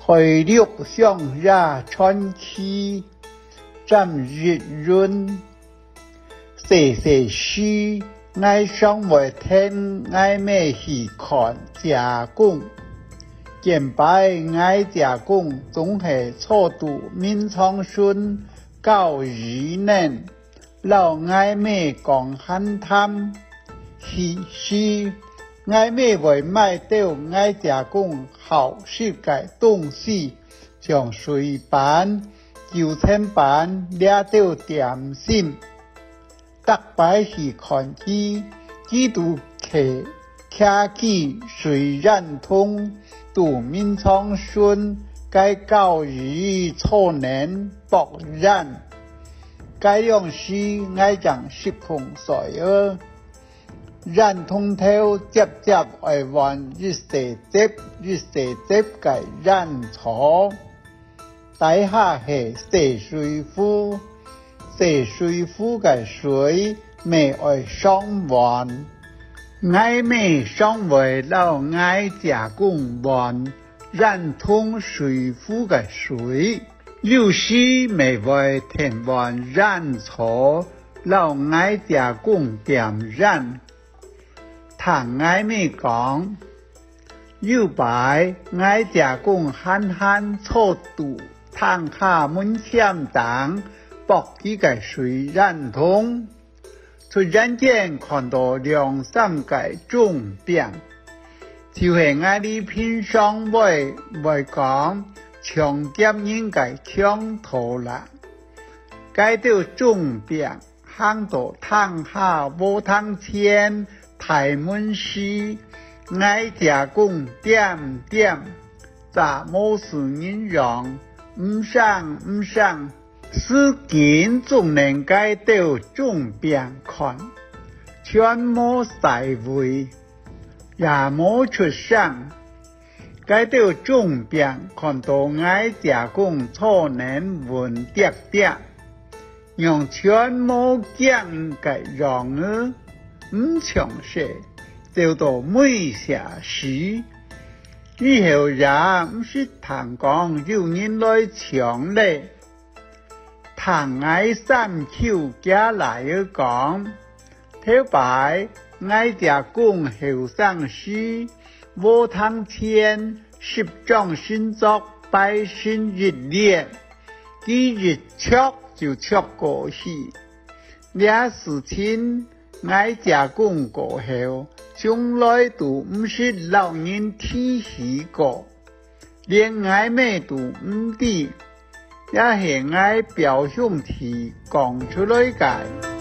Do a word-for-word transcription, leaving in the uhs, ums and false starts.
海陸鄉野傳奇，詹益雲。細細時，𠊎常會跈𠊎姆去看姐公。見擺𠊎姐公總係坐佇眠床脣交椅呢， 摎𠊎姆講閒談。去時，𠊎姆會買兜𠊎姐公好食个東西，像水粄、九層粄這兜點心。逐擺去看佢，佢都企 擎起水煙筒，佇眠床脣个交椅坐等晡煙。該央時𠊎正十空歲仔，煙筒頭輒輒愛換一細節一細節个煙草。 底下係細水壺，細水壺个水乜愛常換。𠊎姆常會摎𠊎姐公換煙筒水壺个水，有時乜會添換煙草，摎𠊎姐公點煙。聽𠊎姆講， 有擺，𠊎姐公閒閒坐佇廳下門檻頂，駁佢个水煙筒，突然間看到兩三個鐘餅，就係𠊎俚平常話會講搶劫人个強盜啦。該兜鐘餅 行到廳下禾埕前大門時，𠊎姐公恬恬，詐無事人樣，毋聲毋聲，使緊捉等該兜鐘餅看，全無徙位，也無出聲。 該兜鐘餅看到𠊎姐公坐等穩恬恬，仰全無驚个樣仔，毋像勢，走到尾瀉屎。以後也毋識聽講有人來搶咧。 聽𠊎三舅厥倈仔講，頭擺𠊎姐公後生時，禾埕前十張神桌排成一列，佢一踔就踔過去。這事情，𠊎姐公過後，從來都毋識摎人提起過。 連𠊎姆都毋知，也係𠊎表兄弟講出來个。